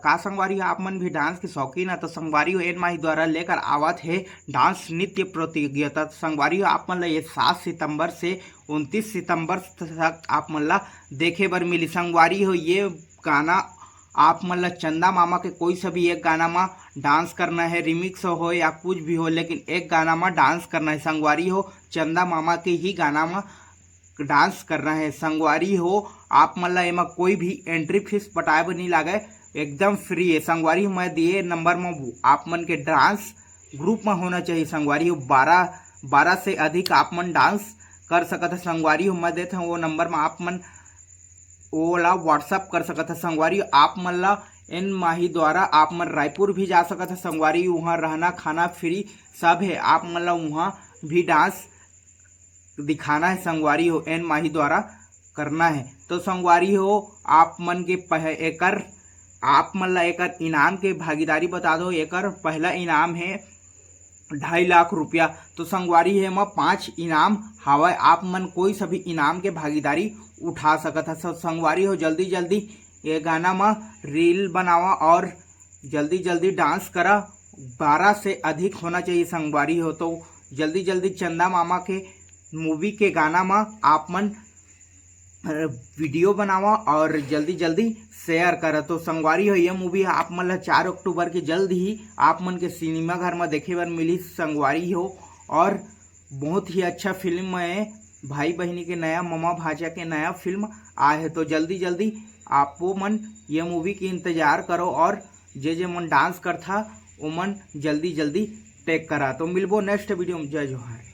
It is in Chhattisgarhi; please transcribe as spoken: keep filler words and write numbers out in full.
का संगवारी हो, आप मन भी डांस के शौकीन है तो संगवारी हो, एन माही द्वारा लेकर आवत हे डांस नृत्य प्रतियोगिता। तो संगवारी हो, आप मन ला ये सात सितंबर से उनतीस सितंबर तक आप मन ला देखे बर मिली। संगवारी हो, ये गाना आप मन ला चंदा मामा के कोई सा भी एक गाना मा डांस करना है, रिमिक्स हो या कुछ भी हो, लेकिन एक गाना मा डांस करना है संगवारी हो। चंदा मामा के ही गाना मा डांस करना है संगवारी हो। आप मन ला एमा कोई भी एंट्री फीस पटाए बर नहीं लागे, एकदम फ्री है संगवारी हो। मैं दिए नंबर में आप मन के डांस ग्रुप में होना चाहिए संगवारी हो। बारह बारह से अधिक आप मन डांस कर सकत है संगवारी हो। मैं देत हूँ वो नंबर में आप मन ओला WhatsApp कर सकत है संगवारी हो। आप मन ला एन माही द्वारा आप मन रायपुर भी जा सकत है संगवारी हो। वहाँ रहना खाना फ्री सब है। आप मन ला वहाँ भी डांस दिखाना है संगवारी हो, एन माही द्वारा करना है। तो संगवारी हो, आप मन के पह, एकर आप मन ला एकर इनाम के भागीदारी बता दो। एकर पहला इनाम है ढाई लाख रुपया। तो संगवारी हो, एमा पांच इनाम हावय, आप मन कोई सभी इनाम के भागीदारी उठा सकत है। तो संगवारी हो, जल्दी जल्दी ये गाना मा रील बनावा और जल्दी जल्दी डांस करा। बारह से अधिक होना चाहिए संगवारी हो। तो जल्दी जल्दी चंदा मामा के मूवी के गाना मा आप मन वीडियो बनावा और जल्दी जल्दी शेयर करा। तो संगवारी हो, ये मूवी आप मन ला चार अक्टूबर के जल्द ही आप मन के सिनेमा घर में देखे बर मिली संगवारी हो। और बहुत ही अच्छा फिल्म है, भाई बहिनी के नया, ममा भांचा के नया फिल्म आए है। तो जल्दी जल्दी आपो मन ये मूवी के इंतजार करो और जे जे मन डांस करथा ओमन जल्दी जल्दी टैग करा। तो मिलबो नेक्स्ट वीडियो में। जय जोहार।